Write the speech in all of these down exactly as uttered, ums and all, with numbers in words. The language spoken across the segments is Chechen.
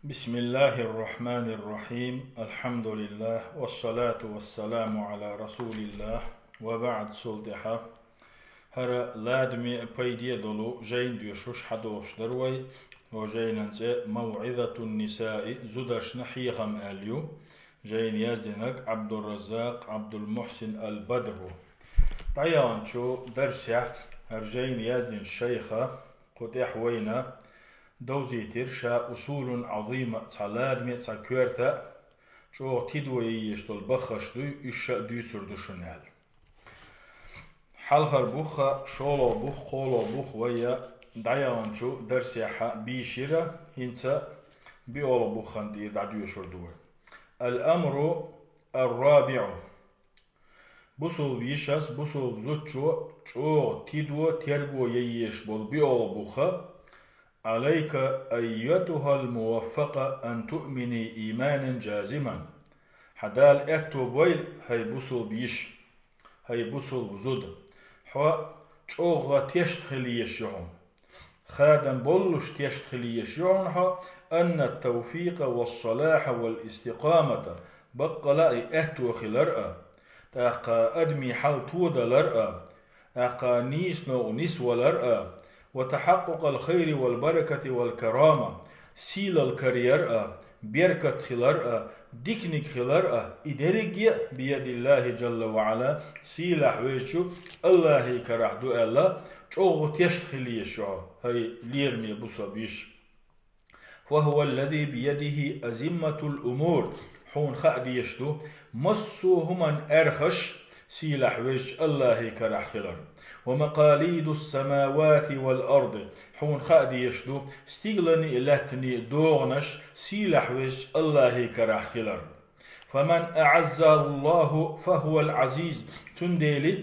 بسم الله الرحمن الرحيم. الحمد لله والصلاة والسلام على رسول الله وبعد. Цул тӀехьа хӀара ладаме а пайде а долу жайна доьшуш хьадохуш дара вай. Хьо жайнан цӀе «موعظة النساء», зударшна хьехам аьлла ю. Жайна яздинарг Ӏабдурраззакъ Ӏабдулмухьсин ал-Бадр ву. ДӀаяханчу дарсехь хӀара жайна яздинчу шайха кху тӀехь вайна довзийтира ша «Усулун Ӏазима», цхьа ладаме а, цхьа коьрта а, чӀогӀа тидо яйеш долу баххаш дуй, уьш ша а дуьйцур ду шуна аьлла. Хьалхара бух а, шолгӀа бух, кхоалгӀа бух вай дӀаяханчу дарсехьа бийшира, хӀинца биолгӀа буххана тӀера дӀадоьшур ду вай. الأمر الرابع. Бусулба йишас, бусулба зудчо чӀогӀа тидо, терго яйеш болу биолгӀа бух а: «عليك أيتها الموفقة أن تؤمني إيمانا جازما». Хьан Дала аьтто бойла, хӀай бусулба йиша, хӀай бусулба зуда, хьо чӀогӀа тешна хила езаш ю хьуна. Хадам боллуш тешна хила езаш ю хьуна хьо: «أن التوفيق والصلاح والاستقامة», баккъала а и аьтто хилар а, тӀаккха адамийн хьал тодалар а, тӀаккха нийсонна нисвалар а, «وتحقق الخير والبركة والكرامة», сийлалла караяр а, беркат хилар а, диканиг хилар а, и дерриге а «بيد الله جل وعلا», сийлахь везачу АллахӀан карахь ду аьлла, чӀогӀа тешна хила езаш ю хьо, хӀай лераме бусулба йиша. «فهو الذي بيده أزمة الأمور». Хьуна хаа дезаш ду, массо а хӀуманан аьрхаш сийлахь везачу АллахӀан карахь хилар. «ومقاليد السماوات والأرض». Хьуна хаа дезаш ду, стигланийн а, лаьттанийн а догӀанаш сийлахь везачу АллахӀан карахь хилар. «فمن أعزه الله فهو العزيز». Цундела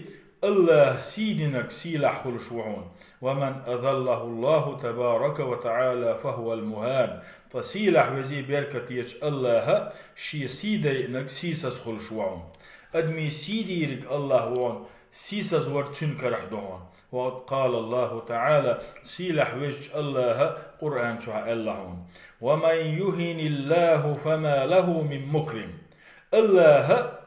АллахӀа сий динарг сийлахь хуьлуш ву хьуна. «ومن أذله الله تبارك وتعالى فهو المهان». Ткъа сийлахь везий беркат ечу АллахӀа шен сий дайинарг сийсаз хуьлуш ву хьуна. Адамийн сий дийриг АллахӀ ву хьуна, сийсаз вар цуьнан карахь ду хьуна. «وقد قال الله تعالى», сийлахь везачу АллахӀа Къуръан чохь аьлла хьуна: «ومن يهن الله فما له من مكرم». АллахӀа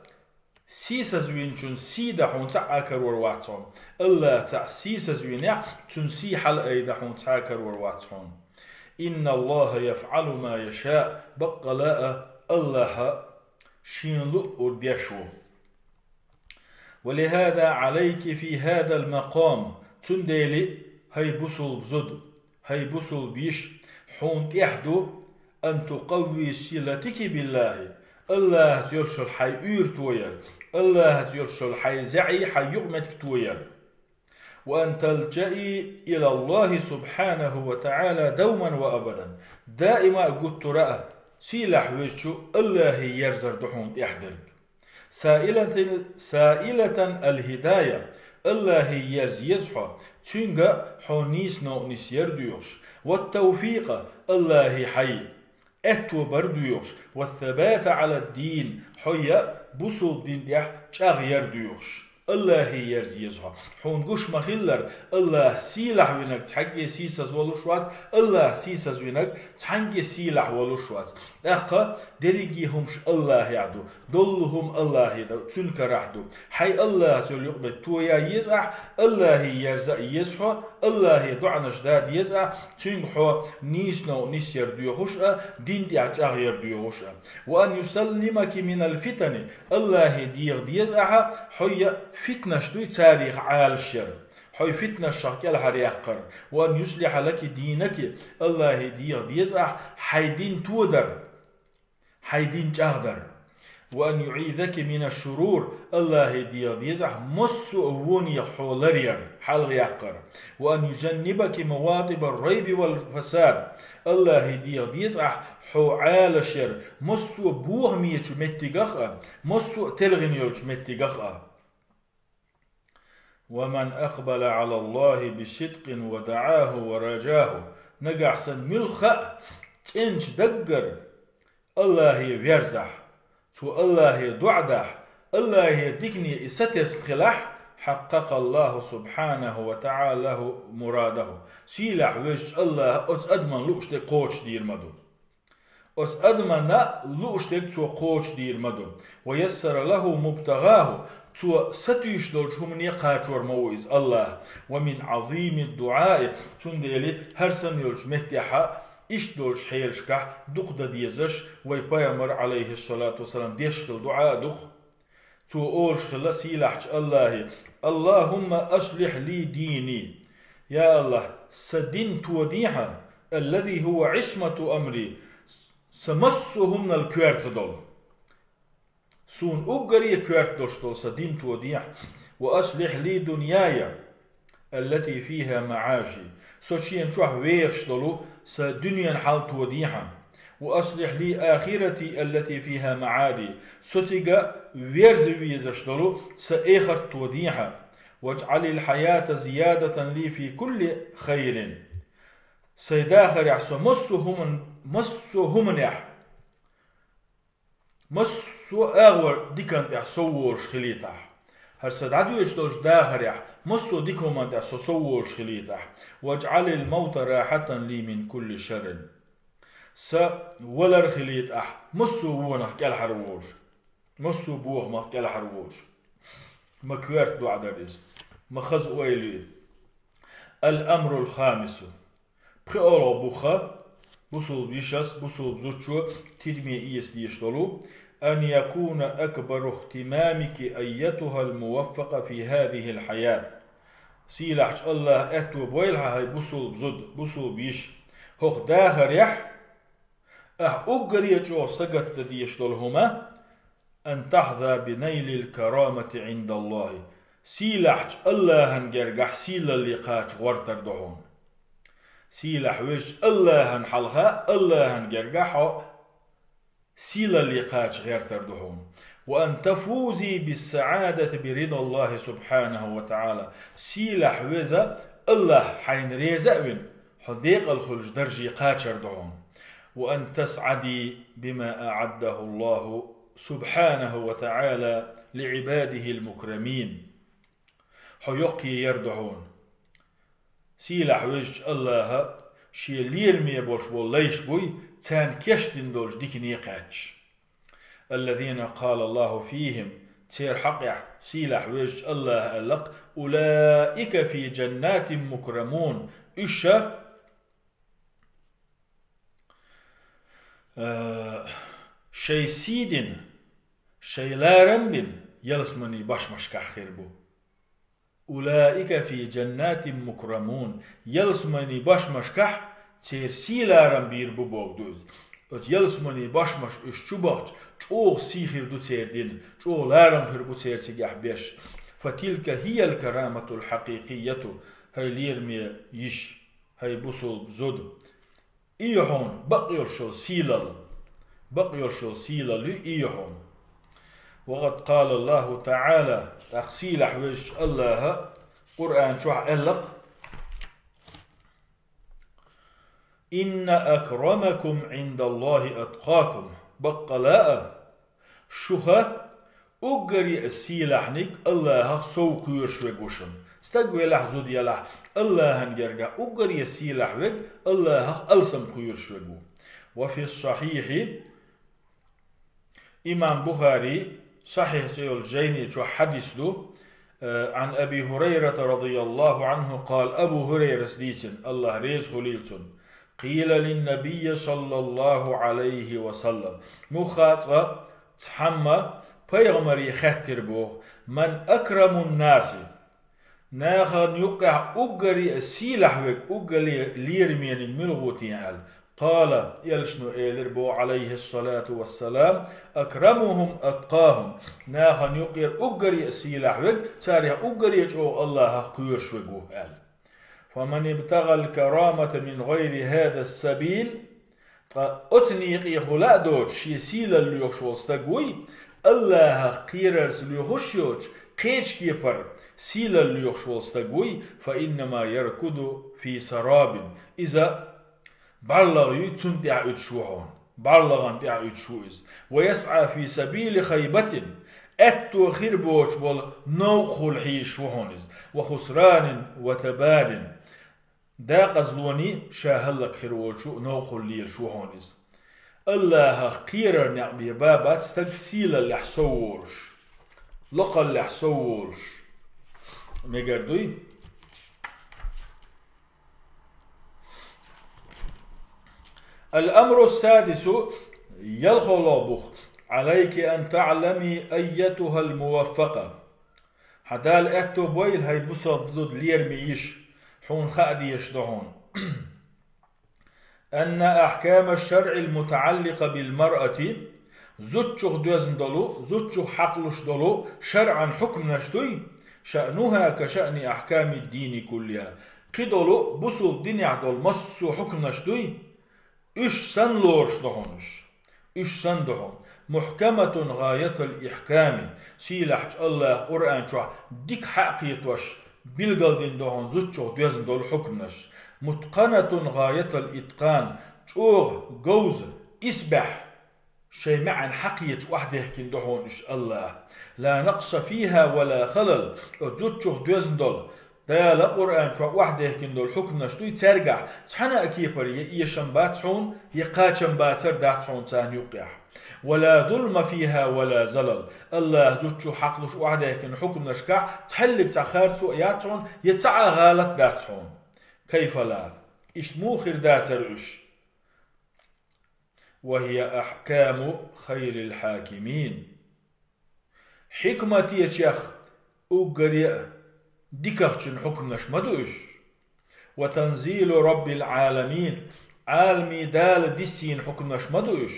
сийсаз винчун сий дан хьуна цхьа а карор вац хьуна. АллахӀа цхьа сийсаз винехь, цуьнан сий хьалаайда хьуна цхьа а карор вац хьуна. «إن الله يفعل ما يشاء», баккъала а АллахӀа шена луъург деш ву. «ولهذا عليك في هذا المقام». Цундела, хӀай бусулба зуда, хӀай бусулба йиша, хьуна тӀехь ду: «أن تقوي صلتك بالله», АллахӀаца йолуш йолу хьайн уьйр тояр, АллахӀаца йолуш йолу хьайн зӀе, хьайн юкъаметтиг тояр. «وأن تلجئي إلى الله سبحانه وتعالى دوما وأبدا». Даима а гуттара а сийлахь везачу АллахӀе ерзар ду хьуна тӀехь дерг. «سائلة، سائلة الهداية», АллахӀе ерза еза хьо, Цуьнга хьо нийсонна нисъяр доьхуш. «والتوفيق», АллахӀе хьайн аьтто бар доьхуш. «والثبات على الدين», хьо я бусулба дин тӀехь чӀагӀъяр доьхуш. АллахӀе ерза еза хьо. Хьуна гуш ма-хиллара, АллахӀа сийлахь винарг цхьаьнгге сийсаз волуш вац, АллахӀа сийсаз винарг цхьаьнгге сийлахь волуш вац. ТӀаккха дерриге хӀумаш АллахӀехь ду, доллу хӀума АллахӀе ду, Цуьнан карахь ду. Хьайн АллахӀаца йолу юкъаметтиг тоя еза ахь, АллахӀе ерза а еза хьо, АллахӀе доӀанаш да деза ахь, Цуьнга хьо нийсонна нисъяр доьхуш а, дин тӀехь чӀагӀъяр доьхуш а. «وأن يسلمك من الفتن», АллахӀе деха деза ахьа, хьо я фитнаш дуй, царех Ӏалашъяр. Хьо фитнашах кӀелхьаръяккхар. «وأن يصلح لك دينك», АллахӀе деха деза ахь, хьайн дин тодар, хьайн дин чӀагӀдар. «وأن يعيذك من الشرور», АллахӀе деха деза ахь, массо а вонех хьо ларъяр, хьалхаяккхар. «وأن يجنبك مواطن الريب والفساد», АллахӀе деха деза ахь, хьо Ӏалашъяр, массо а бохамечу меттигах а, массо а телхина йолчу меттигах а. «ومن أقبل على الله بصدق ودعاه ورجاه», нагахь санна муьлхха а цӀеначу даггара АллахӀе верзахь, цо АллахӀе доӀа дахь, АллахӀера дикане и сатесна хилахь, «حقق الله سبحانه وتعالى له مراده», сийлахь везачу АллахӀа оцу адаман лууш дерг кхочушдийр ма ду. Оцу адамна лууш дерг цо кхочушдийр ма ду. «Ва яссара лаху мубтагӀаху», цо сатуьйсуш долчу хӀумане кхачор ма ву иза АллахӀ. «Ва мин Ӏазими дуӀаи», цундела хӀара санна йолчу меттехьа, иштта долчу хьелашкахь дукха дан дезаш, вай пайхамар, Ӏалайхиссалату вассалам, деш хилла дуӀа а ду-кх. Цо олуш хилла сийлахьчу АллахӀе: «Аллахумма аслихь ли дини». Я АллахӀ, сан дин тодехьа, «аллази хӀува Ӏисмату амри», сан массо а хӀуманал коьрта долу. Суна уггаре коьрта долуш долу сан дин тодехьа. «Ва аслихь ли дуньяя, аллати фиха маӀаши». Со шена чохь вехаш долу сан дуьненан хьал тодехьа. «Ва аслихь ли ахирати, аллати фиха маӀади». Со цига верза везаш долу сан эхарт тодехьа. «Ваджъалил хьаята зиядатан ли фи кулли хайрин». Сайн дахарехь со массо а хӀуман-, массо а хӀуманехь, массо а агӀор дикан тӀехь сов волуш хилийтахь. ХӀара сан дӀадоьдуш долчу дахарехь массо а дика хӀуман тӀехь со сов волуш хилийтахь. «Ваджъалил маута рахьатан ли мин кулли шаррин». Сан валар хилийтахь массо а вонах кӀелхьарволуш, массо а бохамах кӀелхьарволуш. Ма коьрта доӀа дара иза. Ма хаза ойла ю. Ал-амрул хамису. ПхоьалгӀа бух, бусулба йишас, бусулба зудчо тидаме эца дезаш долу: «Ан якуна акбару ихтимамики айятухал муваффака фи хазихил хьаят». Сийлахьчу АллахӀа аьтто бойла хьан, хӀай бусулба зуда, бусулба йиша, хӀокху дахарехь ахь уггаре а чӀогӀа сагатдан дезаш долу хӀума: «Ан тахьза би найлил карамати Ӏиндаллахи». Сийлахьчу АллахӀан гергахь сийлалле кхача гӀортар ду хьуна. Сийлахь везачу АллахӀан хьалха, АллахӀан гергахь хьо сийлалле кхача гӀертар ду хьуна. «Ва ан тафузи биссаадати би ридаллахи субхьанаху ва таӀала». Сийлахь веза АллахӀ хьайна реза а вина, хьо декъал хуьлуш дарже кхачар ду хьуна. «Ва ан тасъади бима аӀаддаху Аллаху субхьанаху ва таӀала ли Ӏибадихил мукрамин». Хьо йоккхае яр ду хьуна. Сийлахь везачу АллахӀа шен лераме болуш болу лайш буй, царна кечдина долчу дикане кхаьчча. «Аллазина къала Аллаху фихим», церан хьакъехь сийлахь везачу АллахӀа аьлла-кх: «Улаика фи джаннатин мукрамун». Уьш ша, э, шайн сий дина, шайн ларам бина, ялсаманийн бошмашкахь хир бу. «Улаика фи джаннатин мукрамун». Ялсаманийн бошмашкахь церан сий-ларам бийр бу бохург ду иза. Оцу ялсаманийн бошмаш уьш чу бахча, чӀогӀа сий хир ду церан дина, чӀогӀа ларам хир бу церан цигахь беш. «Фатилка хиял караматул хьакъикъияту», хӀай лераме йиша, хӀай бусулба зуда. И ю хьуна бакъ йолуш йолу сийлалла. Бакъ йолуш йолу сийлалла ю и ю хьуна. «Ва къад къала Аллаху таӀала», тӀаккха сийлахь везачу АллахӀа Къуръан чохь аьлла-кх: «Инна акрамакум Ӏиндаллахи аткъакум». Баккъала а, шуха уггаре а сийлахьниг АллахӀах сов кхоьруш верг ву шуна. Стаг велахь, зуда елахь, АллахӀан гергахь уггаре а сийлахь верг АллахӀах алсам кхоьруш верг ву. «Ва фи сахьихьи», имам Бухари Сахьихь цӀе йолчу жайни чохь хьадис ду, э, Ӏан Аби Хурайрата радияллаху Ӏанху къала, Абу Хурайрас дийцина, АллахӀ реза хуьлийла цунна: «Къийла линнабиййи саллаллаху Ӏалайхи ва саллам». Муха цкъа цхьамма пайхамаре хаьттира боху: «Ман акрамун наси?» Нахана юккъехь уггаре а сийлахь верг, уггаре лерамениг муьлха ву те аьлла. Къала, элчано элира боху, Ӏалайхиссалату вассалам: «Акрамухум аткъахум». Нахана юккъера уггаре а сийлахь верг, царех уггаре а чӀогӀа АллахӀах кхоьруш верг ву аьлла. «Фаман ибтагӀал карамата мин гӀайри хӀазас сабил». Ткъа оцу некъехула а доцуш, шен сийлалла лоьхуш волу стаг вуй, АллахӀах кхерарца лоьхуш йоцуш, кхечу кепара сийлалла лоьхуш волу стаг вуй, фа иннама яркуду фи сарабин. Иза бӀарлагӀа юй, цунна тӀехь уьдуш ву хьуна. БӀарлагӀан тӀехь уьдуш ву иза. Ва ясӀа фи сабили хайбатин. Аьтто хир боцуш болу новкъахула хьийзаш ву хьуна иза. Ва хусранин ва табадин. Декъазлоний, ша хӀаллакьхир волчу новкъахула лелаш ву хьуна иза. Аллахах кхерар некъ бе бабац стаг сийлаллехь сов волуш, лакхаллехь сов волуш. Мегар дуй? الأمر السادس, ялхалгӀа бух. عليك أن تعلمي أيتها الموفقة. Хьан Дала аьтто бойла, хӀай бусалба зуда лераме йиша, хьуна хаа дезаш ду хьуна. أن أحكام الشرع المتعلقة بالمرأة, зудчух доьзна долу, зудчух хьакхалуш долу шарӀан хьукманаш дуй, شأنها كشأن أحكام الدين كلها. Кхидолу бусалба динехь долу массо а хьукманаш дуй, уьш санна лоруш ду хьуна уьш. Уьш санна ду хьуна. محكمة غاية الإحكام. Сийлахьчу Аллаха Къуръан чохь дика хьакхетош, билгалдина ду хьуна зудчух доьзна долу хьукманаш. متقنة غاية الإتقان. ЧӀогӀа, говза, исбаьхьа, шайн маьӀна хьакхеташ охьадехкина ду хьуна уьш Аллаха. لا نقص فيها ولا خلل. Оцу зудчух доьзна долу, Дала Къуръан чохь охьадехкина долу хьукманаш дуй, цаьргахь цхьана а кепара я эшам бац хьуна, я кхачам бацар дац хьуна царна юккъехь. ولا ظلم فيها ولا زلل. Аллаха зудчух хьакхалуш охьадехкина хьукманашкахь цхьаллиг цхьа харцо а яц хьуна, я цхьа а гӀалат дац хьуна. كيف لا. Иштта муха хир дацара уьш? وهي أحكام خير الحاكمين. Хьикматечех уггаре а дикахчун хьукманаш ма ду уьш. وتنزيل رب العالمين. Ӏаламийн Дала диссийна хьукманаш ма ду уьш.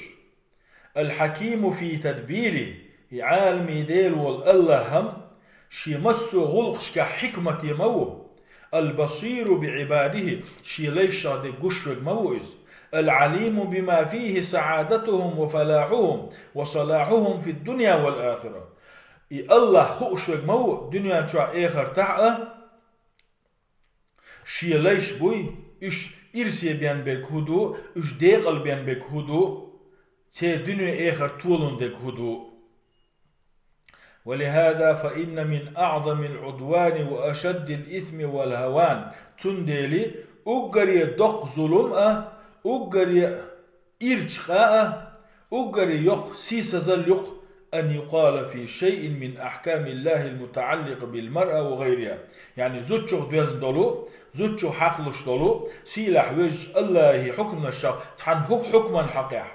الحكيم في تدبيره. И Ӏаламийн Дела волу Аллахьам шен массо а гӀуллакхашкахь хьикмате ма ву. البصير بعباده. Шен лайшах дерг гуш верг ма ву иза. العليم بما فيه سعادتهم وفلاحهم وصلاحهم في الدنيا والآخرة. И Аллахь хууш верг ма ву дуьнен чохь, эхартахь а, шен лайш буй, уьш ирсе бен берг хӀу ду, уьш декъал бен берг хӀу ду, церан дуьне-эхарт толун дерг хӀу ду. ولهذا فإن من أعظم العدوان وأشد الإثم والهوان. Цундела уггаре доккха зулум а, уггаре ирча къа а, уггаре йоккха сийсазалла ю-кх, أن يقال في شيء من أحكام الله المتعلقة بالمرأة وغيرها. Яъни зудчух доьзна долу, зудчух хьакхалуш долу, сийлахь везачу Аллахьан хьукманашах цхьана хӀух хьукман хьокъехь,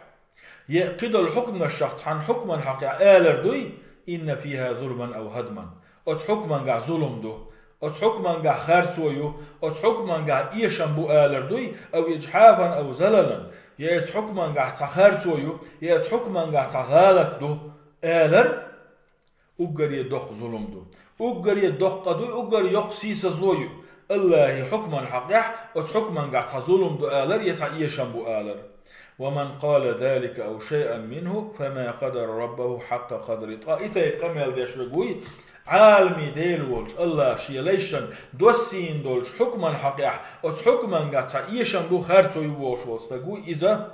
я кхидолу хьукманашах цхьана хьукман хьокъехь алар дуй: إن فيها ظلما أو هدما. Оцу хьукмангахь зулум ду, оцу хьукмангахь харцо ю, оцу хьукмангахь эшам бу алар дуй, أو إجحافا أو زللا, я оцу хьукмангахь цхьа харцо ю, я оцу хьукмангахь цхьа гӀалат ду алар, уггаре доккха зулум ду. Уггаре доккха къа дуй, уггаре йоккха сийсазло ю Аллахьан хьукман хьокъехь, оцу хьукмангахь цхьа зулум ду алар я цхьа эшам бу алар. ومن قال ذلك أو شيئا منه فما قدر ربه حق قدره. Ткъа и тайпа къамел деш верг вуй, Ӏаламийн Дела волчу Аллахьа шен лайшна доссийна долчу хьукман хьокъехь, оцу хьукмангахь цхьа эшам бу, харцо ю бохуш волу стаг вуй иза,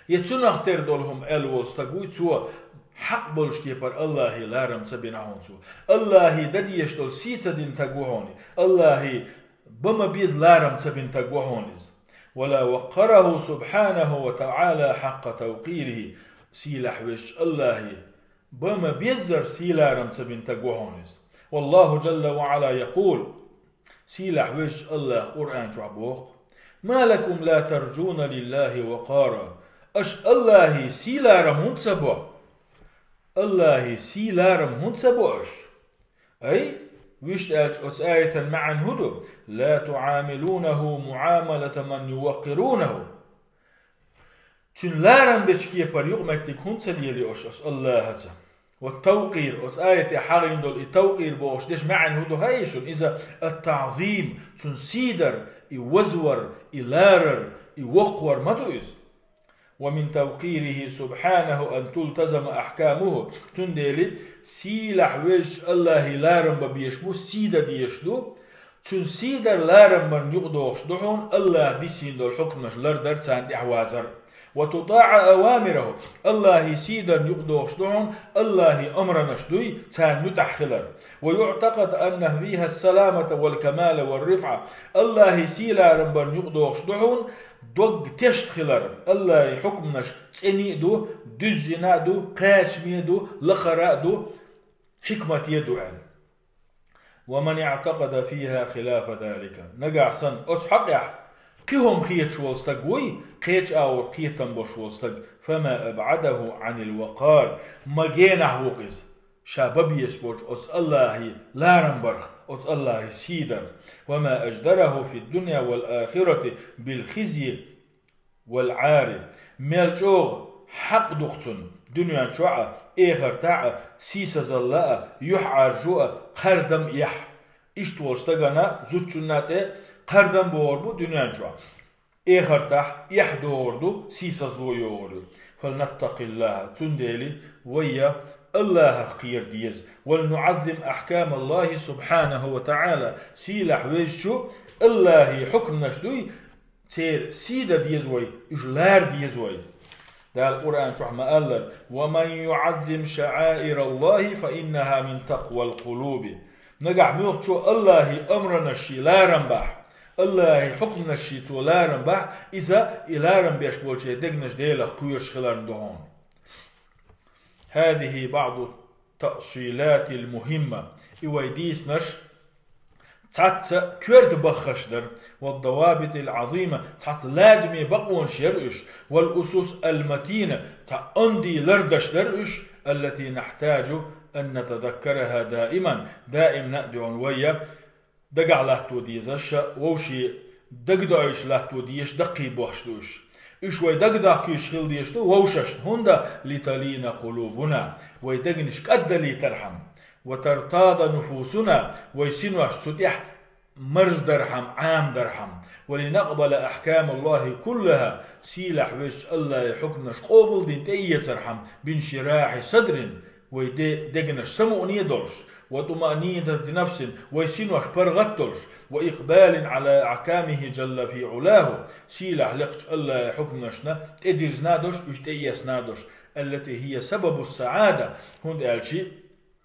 я цунах тера долу хӀума аьлла волу стаг вуй, цо хьакъ болуш кепара Аллахьан ларам ца бина хьуна цо. Аллахьан дан дезаш долу сий ца дина стаг ву хьуна, Аллахьан бан ма беззара ларам ца бина стаг ву хьуна иза. ولا وقره سبحانه وتعالى حق توقيره. Сийлахь везачу Аллахьан бан ма беззара сий-ларам ца бина стаг ву хьуна иза. والله جل وعلا يقول. Сийлахь везачу Аллахьа Къуръан чохь боху: ما لكم لا ترجون لله وقارا. Аша Аллахьан сий-ларам хӀунда ца бо? Аллахьан сий-ларам хӀунда ца бо аша? Ай, вуьшта аьлча, оцу аятан маьӀна хӀун ду? لا تعاملونه معاملة من يوقرونه. Цуьнан ларам бечу кепара юкъаметтиг хӀунда ца лелайо аша оцу Аллахьаца? Вот тавкъир, оцу аятехь хьахийна долу и тавкъир бохуш дешан маьӀна хӀун ду хаьий шуна? Иза ат-таӀзим, цуьнан сий дар, и вазвар, и ларар, и воккхавар ма ду иза. ومن توقيره سبحانه أن تلتزم أحكامه. Цундела сийлахь везачу Аллахьан ларам бан безаш бу, сий дан дезаш ду. Цуьнан сий дар, ларам барна юкъадогӀуш ду хьуна Аллахьа диссийна долу хьукманаш лардар, царна тӀаьхьавазар. وتطاع أوامره. АллахӀа сий дарна юкъадохуш ду хьуна, АллахӀа омранаш дуй, царна муьтӀахь хилар. ويعتقد أن فيها السلامة والكمال والرفعة. АллахӀа сий ларам барна юкъадохуш ду хьуна, дог тешна хилар. АллахӀа хьукманаш цӀена а ду, дуьззина а ду, кхачаме а ду, лахара а ду, хьикмате а ду аьлла. ومن اعتقد فيها خلاف ذلك. Нагахь санна оцу хьакъехь кхин хӀума хеташ волу стаг вуй, кхечу агӀор кхетам болуш волу стаг, فما أبعده عن الوقار. Ма генахь ву-кх иза ша бан безаш болчу оцу АллахӀа ларам барх, оцу АллахӀа сий дарх. وما أجدره في الدنيا والآخرة بالخزي والعار. Мел чӀогӀа хьакъ ду-кх цунна дуьнен чохь а, эхартахь а сийсазалла а, юьхьӀаьржо а, кхардам а, эхь. Иштта волчу стагана, зудчунна тӀе кхардам богӀур бу дуьнен чохь. Эхартахь эхь догӀур ду, сийсазло йогӀур ю. فلنتق الله. Цундела вай АллахӀах кхера деза. ولنعظم أحكام الله سبحانه وتعالى. Сийлахь везачу АллахӀа хьукманаш дуй, церан сий дан деза вай, уьш лара деза вай. Дала Къуръан чохь ма-аллара: ومن يعظم شعائر الله فإنها من تقوى القلوب. Нагахь муьлххачо АллахӀа омранаш ший ларам бахь, АллахӀа хьукманаш ший цо ларам бахь, иза и ларам беш болчеран дегнаш Делах кхоьруш хиларна ду хьуна. هذه بعض التأصيلات المهمة. И вай дийцинарш цхьацца коьрта баххаш дара, والضوابط العظيمة, цхьацца ладаме бакъонаш яра уьш, والأسس المتينة, цхьа онда лардаш дара уьш, التي نحتاج أن نتذكرها دائما, даимна а дуьхьал вай дагахь латто дезаш, вовшийн дагадоуьйтуш латто дезаш даккхий бохуш ду уьш. Уьш вай дагадоккхуьйтуш хила дезаш ду вовшашна, хӀунда, لتلين قلوبنا, вай дегнаш кӀаддалийтархьама, وترتاض نفوسنا, вай синош цу тӀехь марздархьама, Ӏамадархьама, ولنقبل أحكام الله كلها, сийлахь везачу АллахӀа хьукманаш къобалдина тӀеэцархьама, بانشراح صدر, вай де-, дегнаш самукъане а долуш, وطمأنينة نفس, вай синош паргӀат а долуш, وإقبال على أحكامه جل في علاه, сийлахь лекхачу АллахӀа хьукманашна тӀедирзина а долуш, уьш тӀеэцна а долуш, التي هي سبب السعادة, хӀунда аьлча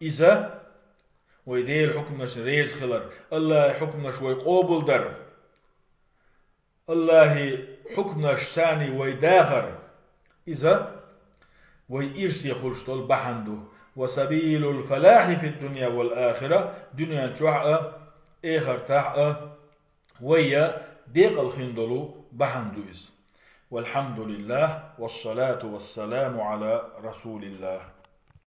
иза вай Делан хьукманашна реза хилар, АллахӀа хьукманаш вай къобалдар, АллахӀа хьукманашца вай дахар, иза вай ирсе хуьлуш долу бахьана ду. وسبيل الفلاح في الدنيا والآخرة, дуьнен чохь а, эхартахь а вай декъала хин долу бахьана ду иза. والحمد لله والصلاة والسلام على رسول الله.